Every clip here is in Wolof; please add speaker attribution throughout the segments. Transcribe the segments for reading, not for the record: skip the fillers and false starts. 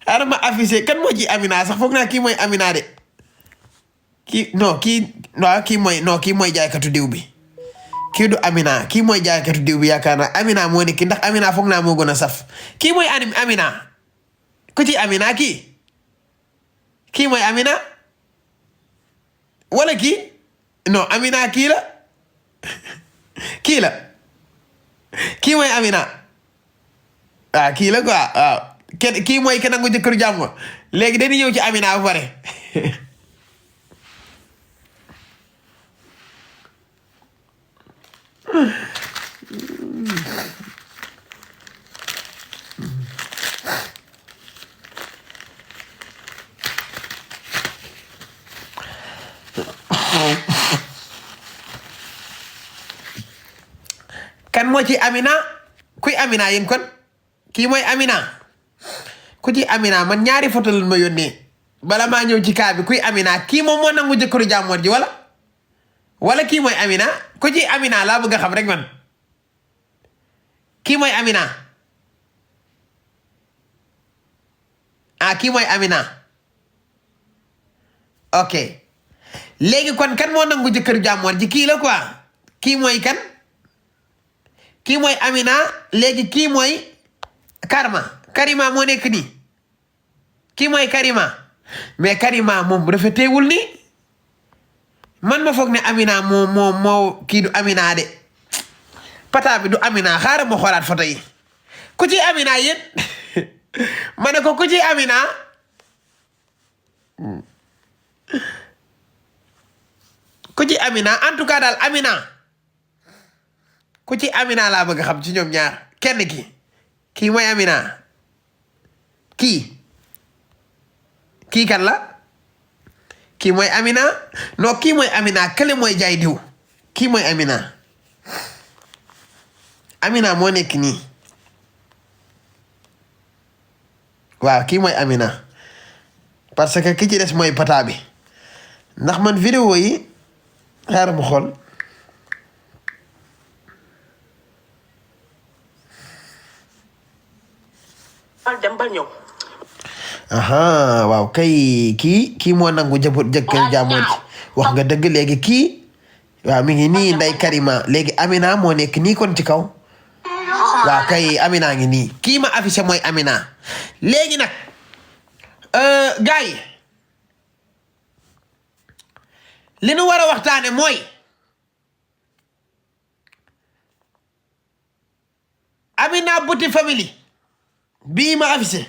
Speaker 1: xaaral ma affiché kan moo ci Amina sax foog naa kii mooy Amina de kii mooy jaaykatu diw bi kii du Amina kii mooy jaaykatu diw bi yaakaar naa Amina moo nekk ndax Amina foog naa moo gën a saf kii mooy Amina ku ci Amina kii mooy Amina wala kii non Amina kii la kii mooy Amina kii la quoi waaw kii mooy ke nangu jëkkëru jàmm léegi dañuy ñëw ci Amina ba pare kan moo ci Amina kuy Amina yéen kon kii mooy Amina ku ci Amina man ñaari photo lañ ma yónnee bala maa ñëw ci kaa bi kuy Amina kii moom moo nangu jëkkëru jàmmoor ji wala kii mooy Amina ku ci Amina laa bëgg a xam rek man kii mooy Amina kii mooy Amina ok léegi kon kan moo nangu jëkkëru jàmmoor ji kii la quoi kii mooy kan kii mooy Amina léegi kii mooy Karima moo nekk nii kii mooy Karima mais Karima moom rafeteewul nii man ma foog ne Amina moo kii du Amina de pata bi du Amina xaaral ma xoolaat photo yi ku ci Amina yéen ma ne ko ku ci Amina ku ci Amina en tout cas daal Amina ku ci Amina laa bëgg xam ci ñoom ñaar kenn kii mooy Amina kii kan la kii mooy Amina non kii mooy Amina kële mooy jaay diw kii mooy Amina moo nekk nii waaw kii mooy Amina parce que ki ci des mooy pata bi ndax man vidéo yi xaaral mu xool
Speaker 2: dem ba ñëw
Speaker 1: waaw kay kii moo nangu jëkkër jàmmoor ji wax nga dëgg léegi kii waaw mi ngi nii nday Karima léegi Amina moo nekk nii kon ci kaw waaw kay Amina ngi nii kii ma affiché mooy Amina léegi nag gars yi li nu war a waxtaane mooy Amina Beauty Family bii ma affiché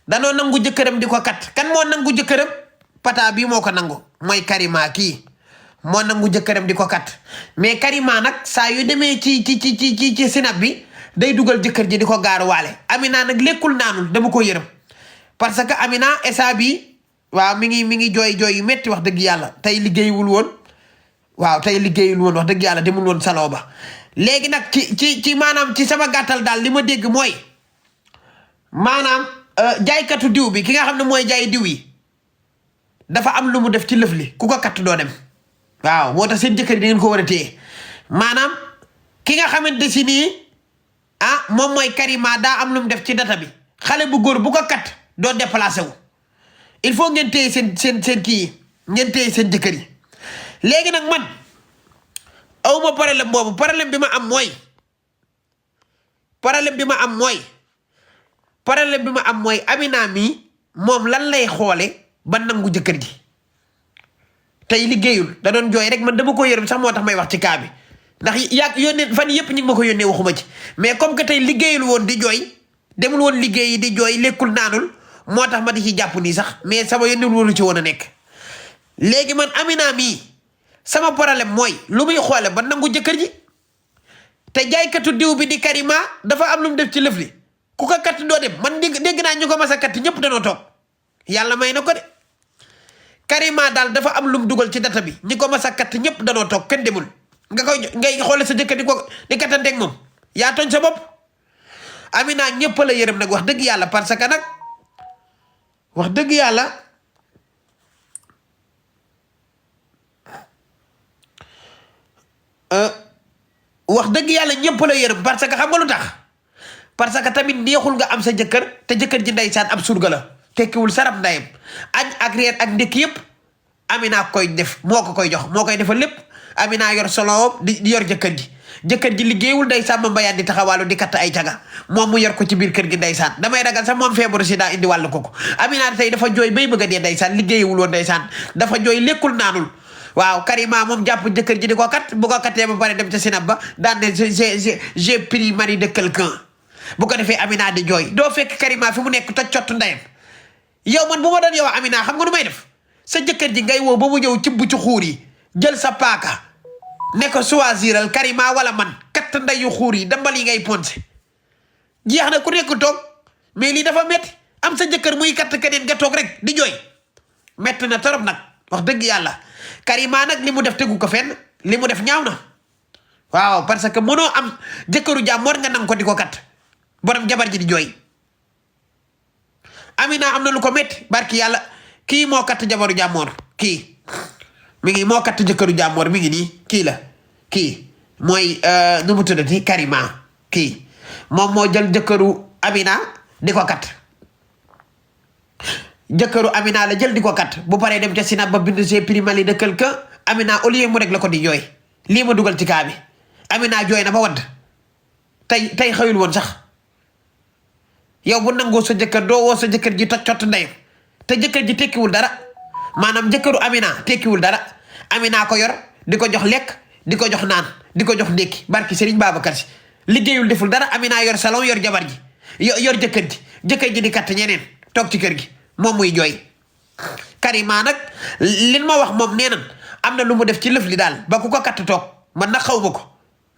Speaker 1: danoo nangu jëkkëram di ko kat kan moo nangu jëkkëram pata bii moo ko nangu mooy Karima kii moo nangu jëkkëram di ko kat mais Karima nag saa yu demee ci sinap bi day dugal jëkkër ji di ko gaaruwaale Amina nag lekkul naanul dama ko yërëm parce que Amina esa bi waaw mi ngi jooy yu metti wax dëgg yàlla tey liggéeyul woon wax dëgg yàlla demul woon saloo ba léegi nag ci maanaam ci sama gàttal daal li ma dégg mooy maanaam jaaykatu diw bi ki nga xam ne mooy jaay diw yi dafa am lu mu def ci lëf li ku ko katt doo dem waaw moo tax seen jëkkër yi da ngeen ko war a téye maanaam ki nga xamante si nii moom mooy Karima daa am lu mu def ci data bi xale bu góor bu ko katt doo déplacé wu il faut ngeen téye seen kii yi ngeen téye seen jëkkër yi léegi nag man awma problème boobu problème bi ma am mooy Amina mi moom lan lay xoole ba nangu jëkkër ji tey liggéeyul da doon jooy rek man dama ko yërëm sax moo tax may wax ci kaa bi ndax yaag yónnee fan yëpp ñu ngi ma ko yónnee waxuma ci mais comme que tey liggéeyul woon di jooy demul woon liggéeyi di jooy lekkul naanul moo tax ma di ci jàpp nii sax mais sama yónnewul woonu ci woon a nekk léegi man Amina mii sama problème mooy lu muy xoole ba nangu jëkkër ji te jaaykatu diw bi di Karima dafa am lu mu def ci lëf li ku ko katt doo dem man dégg naa ñu ko mas a katt ñëpp danoo toog yàlla may na ko de Karima daal dafa am lu mu dugal ci data bi ñi ko mas a katt ñëpp danoo toog kenn demul ngay xoole sa jëkkër di kattanteeg moom yaa tooñ sa bopp Amina ñëpp la yërëm nag wax dëgg yàlla parce que nag wax dëgg yàlla ñëpp la yërëm parce que xam nga lu tax parce que tamit neexul nga am sa jëkkër te jëkkër ji ndeysaan ab surga la tekkiwul sarab ndayam añ ak reer ak ndékki yëpp Amina koy def moo ko koy jox moo koy defal lépp Amina yor solo di yor jëkkër ji liggéeyul ndeysaan ma mbayaan di taxawaalu di katt ay caga moom mu yor ko ci biir kër gi ndeysaan damay ragal sax moom feebaru si daa indi wàllu ko Amina tey dafa jooy bay bëgg a dee ndeysaan liggéeyewul woon ndeysaan dafa jooy lekkul naanul waaw Karima moom jàpp jëkkër ji di ko kat bu ko kattee ba pare dem ca sinab ba daan ne j'ai pris mari de quelqu'un bu ko defee Amina di jooy doo fekk Karima fi mu nekk toj cott ndeyam yow man bu ma doon yow Amina xam nga nu may def sa jëkkër ji ngay woo ba mu ñëw cibb ci xuur yi jël sa paaka ne ko choisiral Karima wala man katt ndeyu xuur yi dambal yi ngay ponse jeex na ku nekk toog mais lii dafa métti am sa jëkkër muy katt keneen nga toog rek di jooy métti na torop nag wax dëgg yàlla Karima nag li mu def tegu ko fenn li mu def ñaaw na waaw parce que mënoo am jëkkëru jàmmoor nga nang ko di ko kat borom jabar ji di jooy Amina am na lu ko métti barki yàlla kii moo katt jabaru jàmmoor kii mi ngi moo katt jëkkëru jàmmoor mi ngi nii kii la kii mooy nu mu tuddati Karima kii moom moo jël jëkkëru Amina di ko kat jëkkëru Amina la jël di ko kat bu paree dem ca sinab ba bind see primali de quelqu'un Amina au lieu mu rek la ko di jooy lii ma dugal ci kaa bi Amina jooy na ba wadd tey xëyul woon sax yow bu nangoo sa jëkkër doo woo sa jëkkër ji tot ndeyam te jëkkër ji tekkiwul dara maanaam jëkkëru Amina tekkiwul dara Amina ko yor di ko jox lekk di ko jox naan di ko jox ndékki barki Serigne Babacar Si liggéeyul deful dara Amina yor salon yor jabar ji yor jëkkër ji di katt ñeneen toog ci kër gi moom muy jooy Karima nag lin ma wax moom nee nan am na lu mu def ci lëf li daal ba ku ko katt toog man nag xaw ma ko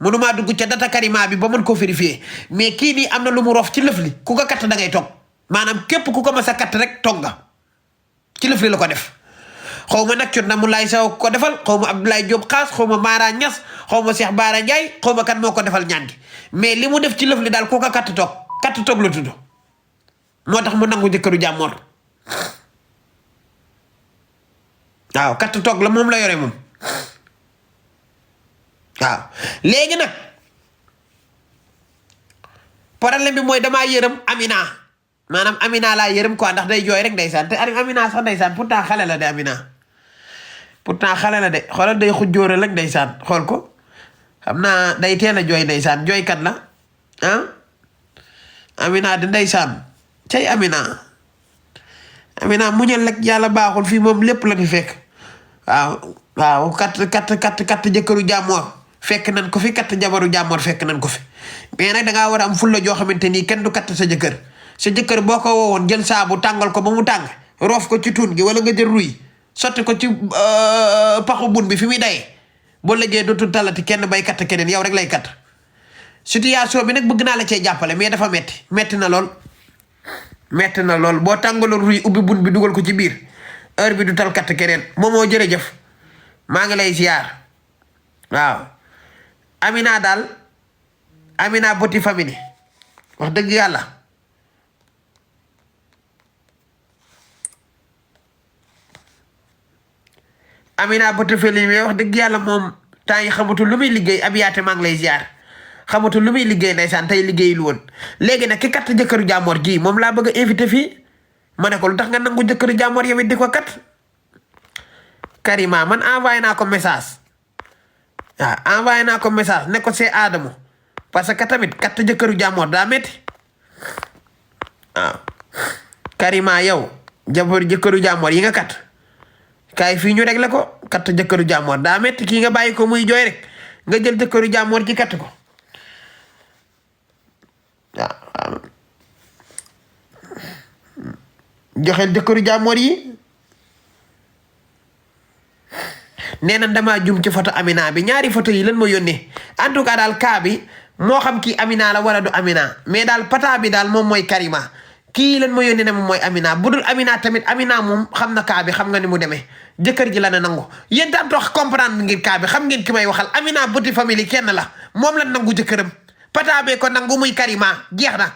Speaker 1: mënumaa dugg ca data Karima bi ba mën koo vérifier mais kii nii am na lu mu rof ci lëf li ku ko katt da ngay toog maanaam képp ku ko mas a katt rek toog nga ci lëf li la ko def xaw ma nag cut na mu laay saw ko defal xaw ma Abdoulaye Diop Xaas xaw ma Mara Niass xaw ma Cheikh Bara Ndiaye xaw ma kan moo ko defal ñaan gi mais li mu def ci lëf li daal ku ko katt toog la tudd moo tax mu nangu jëkkëru jàmmoor waaw katt toog la moom la yore moom waaw léegi nag problème bi mooy damaa yërëm Amina maanaam Amina laa yërëm quoi ndax day jooy rek ndeysaan te Amina sax ndeysaan pourtant xale la de Amina pourtant xale la de xoolal day xujjóoral rek ndeysaan xool ko xam naa day teel a jooy ndeysaan jooykat la ah Amina di ndeysaan cay Amina muñal rek yàlla baaxul fii moom lépp la fi fekk waaw katt jëkkëru jàmmoor fekk nan ko fi katt jabaru jàmmoor fekk nan ko fi mais nag dangaa war a am fulla joo xamante nii kenn du katt sa jëkkër boo ko woowoon jël saabu tàngal ko ba mu tàng roof ko ci tuun gi wala nga jël ruy sotti ko ci paxu bun bi fi muy dayee boo lëggee dootul talati kenn bay katt keneen yow rek lay katt situation bi nag bëgg naa la cee jàppale mais dafa metti na lool boo tàngaloon ruy ubbi bun bi dugal ko ci biir heure bi du tal katt keneen moomoo jërëjëf maa ngi lay ziar waaw Amina daal Amina boti famille wax dëgg yàlla Amina boti famille wax dëgg yàlla moom temps yi xamatul lu muy liggéey Abiyaate maa ngi lay ziar xamatul lu muy liggéey ndeysaan tey liggéeyul woon léegi nag ki katt jëkkëru jàmmoor ji moom laa bëgg a invité fii ma ne ko lu tax nga nangu jëkkëru jàmmoor yow it di ko kat Karima man envoyé naa ko message waaw envoyé naa ko message ne ko c'est Adamo parce que tamit katt jëkkëru jàmmoor daa metti waaw Karima yow jëkkëru jàmmoor yi nga kat kaay fii ñu réglé ko katt jëkkëru jàmmoor daa metti kii nga bàyyi ko muy jooy rek nga jël jëkkëru jàmmoor ci katt ko waaw joxeel jëkkëru jàmmoor yi nee na damaa jum ci photo Amina bi ñaari photo yi lan ma yónnee en tout cas daal kaa bi moo xam kii Amina la wala du Amina mais daal pata bi daal moom mooy Karima kii lan ma yónnee ne moom mooy Amina budul Amina tamit Amina moom xam na kaa bi xam nga ni mu demee jëkkër ji la na nangu yéen tam dox comprendre ngeen kaa bi xam ngeen ki may waxal Amina boti famille kenn la moom la nangu jëkkëram pata bee ko nangu muy Karima jeex na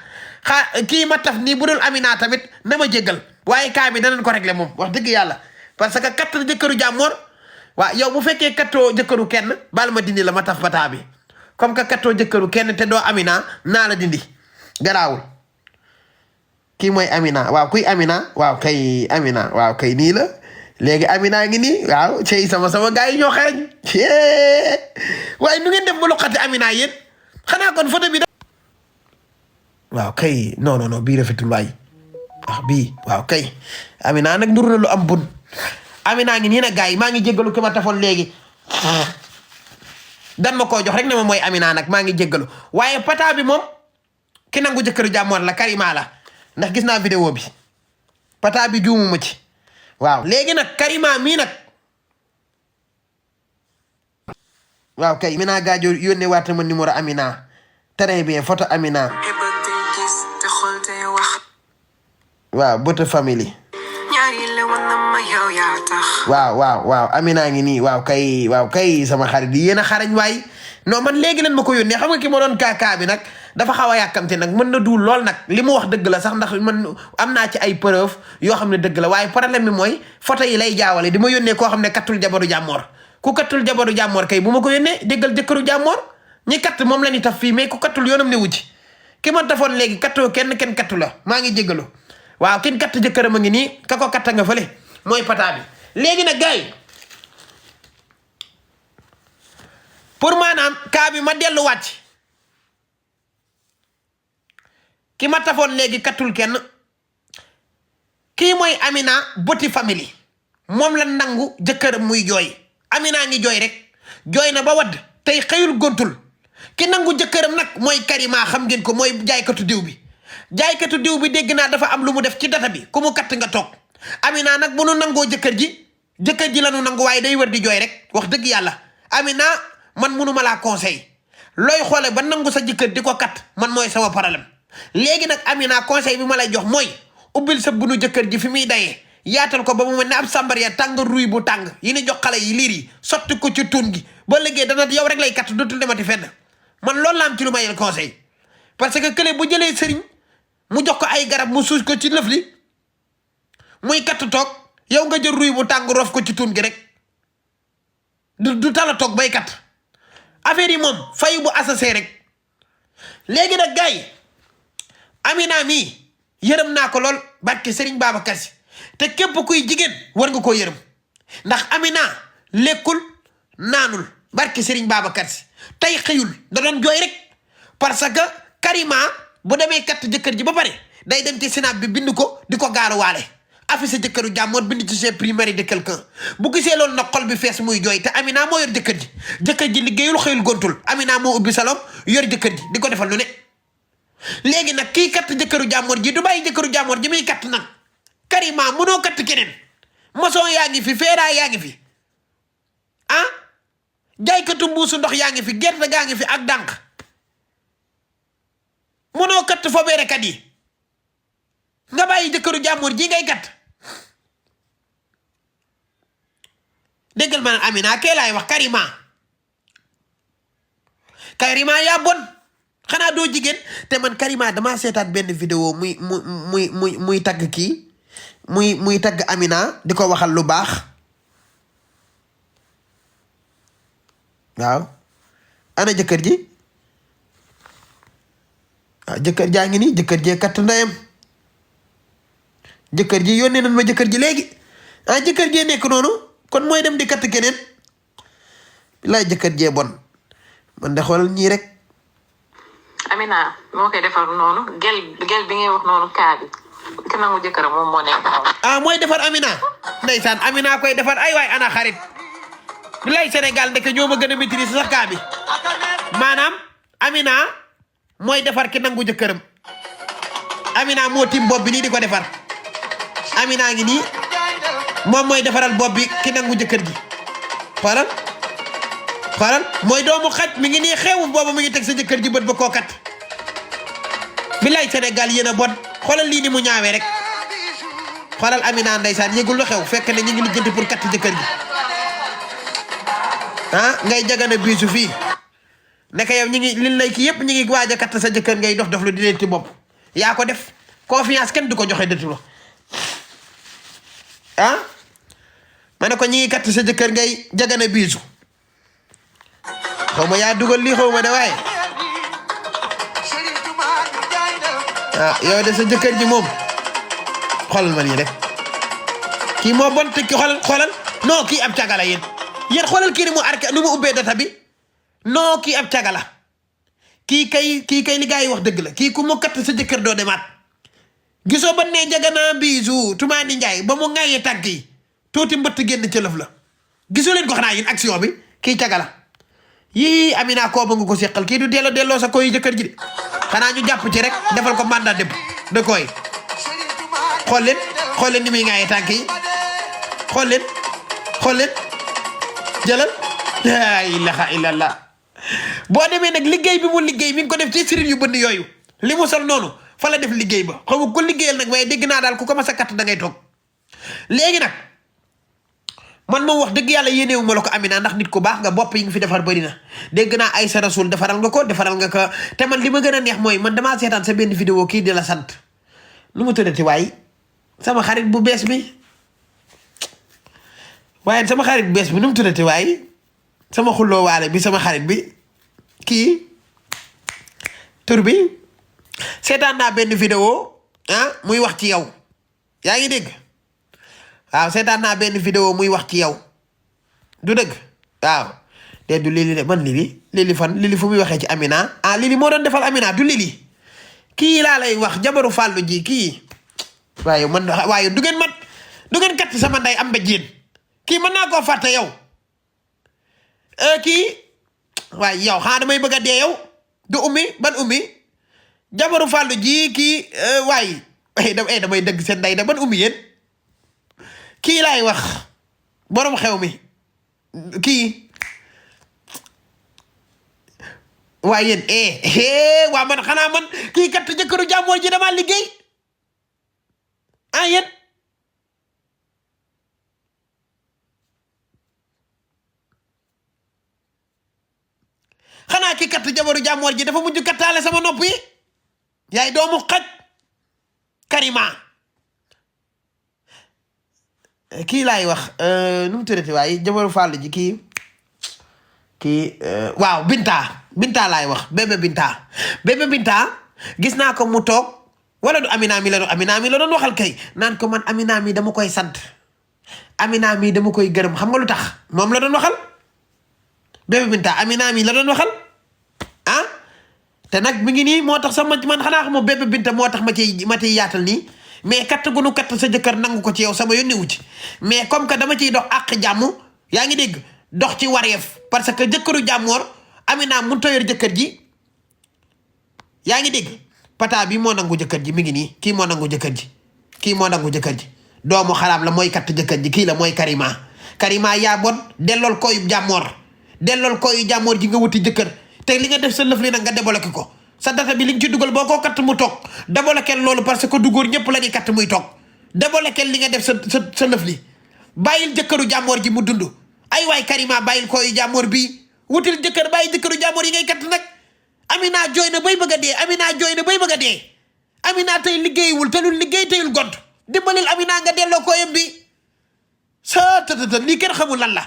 Speaker 1: kii ma taf nii budul Amina tamit na ma jéggal waaye kaa bi danañ ko régler moom wax dëgg yàlla parce que katt jëkkëru jàmmoor waaw yow bu fekkee kattoo jëkkëru kenn baal ma dindi la ma taf pata bi comme que kattoo jëkkëru kenn te doo Amina naa la dindi garaawul kii mooy Amina waaw kuy Amina waaw kay Amina waaw kay nii la léegi Amina ngi nii waaw cey sama gars yi ñoo xarañ waaye nu ngeen def ba loqati Amina yéen xanaa kon photo bi waaw kay non bii rafetul waay bii waaw kay Amina nag ndur na lu am bun Amina ngi nii nag gars yi maa ngi jéggalu ki ma tafoon léegi dan ma koo jox rek ne ma mooy Amina nag maa ngi jéggalu waaye pata bi moom ki nangu jëkkëru jàmmoor la Karima la ndax gis naa vidéo bi pata bi juumuma ci waaw léegi nag Karima mii nag waaw kay Amina gaajo yónnee waate ma numéro Amina très bien photo Amina waaw bote famille waaw Amina ngi nii waaw kay sama xarit yi yéen a xarañ waay non man léegi leen ma ko yónnee xam nga ki ma doon kaakaa bi nag dafa xaw a yàkkamte nag mën na duul lool nag li mu wax dëgg la sax ndax man am naa ci ay preuve yoo xam ne dëgg la waaye problème bi mooy photo yi lay jaawale di ma yónnee koo xam ne kattul jabaru jàmmoor ku kattul jabaru jàmmoor kay bu ma ko yónnee déggal jëkkëru jàmmoor ñi katt moom la ñu taf fii mais ku kattul yoonam ne wuti ki ma tafoon léegi kattoo kenn kattu la maa ngi jéggalu waaw kin katt jëkkëram a ngi nii ka ko katta nga fële mooy pata bi léegi nag gars yi pour maanaam kaa bi ma dellu wàcc ki ma tafoon léegi kattul kenn kii mooy Amina boti famille moom la nangu jëkkëram muy jooy Amina ngi jooy rek jooy na ba wadd tey xëyul gontul ki nangu jëkkëram nag mooy Karima xam ngeen ko mooy jaaykatu diw bi dégg naa dafa am lu mu def ci data bi ku mu katt nga toog Amina nag bu nu nangoo jëkkër ji la nu nangu waaye day wër di jooy rek wax dëgg yàlla Amina man munuma laa conseil looy xoole ba nangu sa jëkkër di ko kat man mooy sama problème léegi nag Amina conseil bi ma lay jox mooy ubbil sa bunu jëkkër ji fi muy dayee yaatal ko ba mu mel ne ab sambar ya tàng ruy bu tàng yi ni jox xale yi liir yi sotti ko ci tuun gi ba liggéey dana yow rek lay kat dootul demati fenn man loolu la am ci lu may conseil parce que kële bu jëlee sëriñ mu jox ko ay garab mu suus ko ci lëf li muy katt toog yow nga jël ruy bu tàng rof ko ci tuun gi rek du tala toog bay kat affaire yi moom fayu bu assasé rek léegi nag gars yi Amina mii yërëm naa ko lool barke Serigne Babacar Si te képp kuy jigéen war nga koo yërëm ndax Amina lekkul naanul barke Serigne Babacar Si tey xëyul da doon jooy rek parce que Karima bu demee katt jëkkër ji ba pare day dem ci Sénat bi bind ko di ko gaaruwaale affiché jëkkëru jàmmoor bind ci chez primaire de quelqu'un bu gisee loolu nag xol bi fees muy jooy te Amina moo yor jëkkër ji liggéeyul xëyul gontul Amina moo ubbi salom yor jëkkër ji di ko defal lu ne léegi nag kii katt jëkkëru jàmmoor ji du bàyyi jëkkëru jàmmoor ji muy katt nag Karima mënoo katt keneen maçon yaa ngi fi feeraay yaa ngi fi jaaykatu mbuusu ndox yaa ngi fi gerte gaa ngi fi ak dànq mënoo katt fobeerekat yi nga bàyyi jëkkëru jàmmoor ji ngay katt déggal ma Amina kee laay wax Karima yaa bon xanaa doo jigéen te man Karima damaa seetaat benn vidéo muy tagg kii muy tagg Amina di ko waxal lu baax waaw ana jëkkër ji waaw jëkkër jaa ngi nii jëkkër jee katt ndeyam jëkkër ji yónnee nañ ma jëkkër ji léegi jëkkër jee nekk noonu kon mooy dem di katt keneen bilaay jëkkër jee bon man de xoolal ñii rek
Speaker 3: Amina moo koy defar noonu gel bi ngay wax noonu kaa bi ki nangu jëkkëram moom moo nekk noonu
Speaker 1: mooy defar Amina ndeysaan Amina koy defar ay waay ana xarit bilaay Sénégal ndeke ñoo ma gën a maîtriser sax kaa bi maanaam Amina mooy defar ki nangu jëkkëram Amina moo tim bopp bi nii di ko defar Amina ngi nii moom mooy defaral bopp bi ki nangu jëkkër ji xoolal mooy doomu xaj mi ngi nii xewu boobu mi ngi teg sa jëkkër ji bët ba koo kat bilaay Sénégal yéen a bon xoolal lii ni mu ñaawee rek xoolal Amina ndeysaan yëgul lu xew fekk ne ñu ngi lijjanti pour katt jëkkër ji ngay jagana biisu fii naka yow ñi ngi liñ lay ki yëpp ñi ngi waaj a katt sa jëkkër ngay dof dof lu di leen ti bopp yaa ko def confiance kenn du ko joxe dëtu la ma ne ko ñi ngi katt sa jëkkër ngay jagana biisu xaw ma yaa dugal lii xaw ma de waaye yow de sa jëkkër ji moom xoolal ma nii rek kii moo bon te ki xoolal non kii ab cagala yéen xoolal kii ni mu ubbee data bi non kii ab cagala kii kay li gars yi wax dëgg la kii ku mu katt sa jëkkër doo demaat gisoo ba ne jaganaa biisu tumaani njaay ba mu ŋaayee tànk yi tuuti mbëtt génn ci lëf la gisu leen ko xanaa yéen action bi kii cagala yii Amina koo ba nga ko seqal kii du delloo sa koy jëkkër ji de xanaa ñu jàpp ci rek defal ko mandat de koy xool leen ni muy ŋaayee tànk yi xool leen jëlal laa ilaha illallah boo demee nag liggéey bi mu liggéey mi ngi ko def ci sëriñ yu bënn yooyu li mu sol noonu fa la def liggéey ba xaw ma ko liggéeyal nag waaye dégg naa daal ku ko mas a katt da ngay toog léegi nag man moom wax dëgg yàlla yéenewu ma la ko Amina ndax nit ku baax nga bopp yi nga fi defar bëri na dégg naa ay sa rasul defaral nga ko te man li ma gën a neex mooy man damaa seetaan sa benn vidéo kii di la sant nu mu tuddati waaye sama xarit bu bees bi nu mu tuddati waaye sama xulloo waale bi sama xarit bi kii tur bi seetaan naa benn vidéo muy wax ci yow yaa ngi dégg waaw seetaan naa benn vidéo muy wax ci yow du dëgg waaw de du lili de man lili fan lili fu muy waxee ci Amina lili moo doon defal Amina du lili kii laa lay wax jabaru fàllu ji kii waaye du ngeen kat sama nday am ba jéen kii mën naa koo fàtte yow kii waaye yow xanaa damay bëgg a dee yow du ban ummi jabaru fàllu ji kii damay dëgg seen nday da ban ummi yéen kii laay wax borom xew mi kii waaye yéen waa man xanaa man kii kat jëkkëru jàmmoor ji dama liggéey yéen xanaa kii kat jabaru jàmmoor ji dafa mujj kattaale sama nopp yi yaay doomu xaj Karima kii laay wax nu mu tuddati waaye jabaru fàll ji kii waaw Binta laay wax bébé Binta gis naa ko mu toog wala du Amina mi la doon waxal kay naan ko man Amina mi dama koy sant Amina mi dama koy gërëm xam nga lu tax moom la doon waxal bébé Binta Amina mi la doon waxal te nag mi ngi nii moo tax sax man xanaa xam bébé Binta moo tax ma ciy yaatal nii mais katt gu nu katt sa jëkkër nangu ko ci yow sama yónni wu ci mais comme que dama ciy dox àq jàmm yaa ngi dégg dox ci wareef parce que jëkkëru jàmmoor Amina mun ta yor jëkkër ji yaa ngi dégg pata bi moo nangu jëkkër ji mi ngi nii kii moo nangu jëkkër ji doomu xaraam la mooy katt jëkkër ji kii la mooy Karima yaa bon dellool koyu jàmmoor ji nga wuti jëkkër te li nga def sa lëf li nag nga débloqué ko sa data bi li nga ci dugal boo ko katt mu toog débloqué loolu parce que du góor ñëpp la ñuy katt muy toog débloqué li nga def sa lëf li bàyyil jëkkëru jàmmoor ji mu dund ay waay Karima bàyyil koyu jàmmoor bi wutil jëkkër bàyyi jëkkëru jàmmoor yi ngay katt nag Amina jooy na bay bëgg a dee Amina tey liggéeyiwul te lu liggéey teyul gont dimbalil Amina nga delloo koyam bi sa tëtëtë lii kenn xamul lan la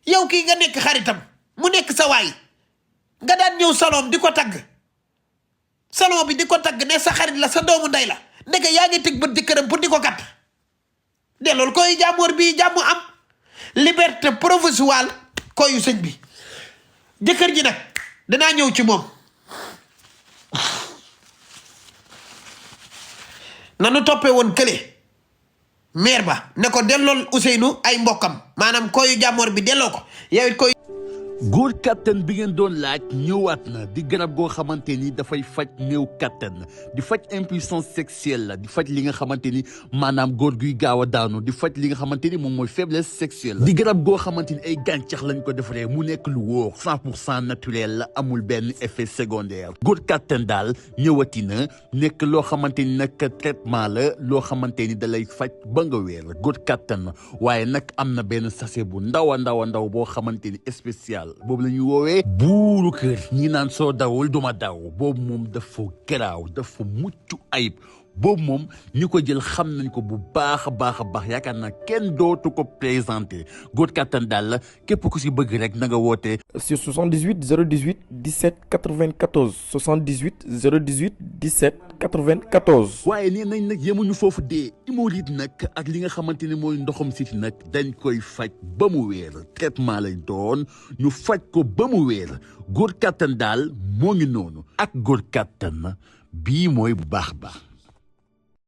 Speaker 1: yow kii nga nekk xaritam mu nekk sa waay nga daan ñëw salon di ko tagg salon bi di ko tagg ne sa xarit la sa doomu ndey la ndeke yaa ngi teg bët jëkkëram pour di ko kat dellool koy jàmmoor bi jàmm am liberté provisoire koyu sëñ bi jëkkër ji nag danaa ñëw ci moom nanu toppee woon kële maire ba ne ko dellool Ousseynou ay mbokkam maanaam koyu jàmmoor bi delloo ko yow it koy
Speaker 4: góor kattan bi ngeen doon laaj ñëwaat na di garab goo xamante ni dafay faj néew kattan di faj impuissance sexuelle la di faj li nga xamante ni maanaam góor guy gaaw a daanu di faj li nga xamante ni moom mooy faiblesse sexuelle di garab goo xamante ni ay gàncax lañ ko defaree mu nekk lu wóor 100% naturel la amul benn effet secondaire góor kattan daal ñëwati na nekk loo xamante ni nag traitement la loo xamante ni da lay faj ba nga wéer góor kattan waaye nag am na benn sachet bu ndaw a ndaw boo xamante ni spécial boobu la ñuy woowee buuru kër ñi naan soo dawul duma daw boobu moom dafa garaaw dafa mucc ayib boobu moom ñi ko jël xam nañ ko bu baax a baax yaakaar naa kenn dootu ko présenté góor kattan daal la képp ku si bëgg rek na nga woote
Speaker 5: sur 78 018 17 94 78 018 17 94.
Speaker 4: waaye nee nañ nag yemuñu foofu dee hémorroïde nag ak li nga xamante ne mooy ndoxam siti nag dañ koy faj ba mu wéer traitement lay doon ñu faj ko ba mu wéer góor kattan daal moo ngi noonu ak góor kattan bii mooy bu baax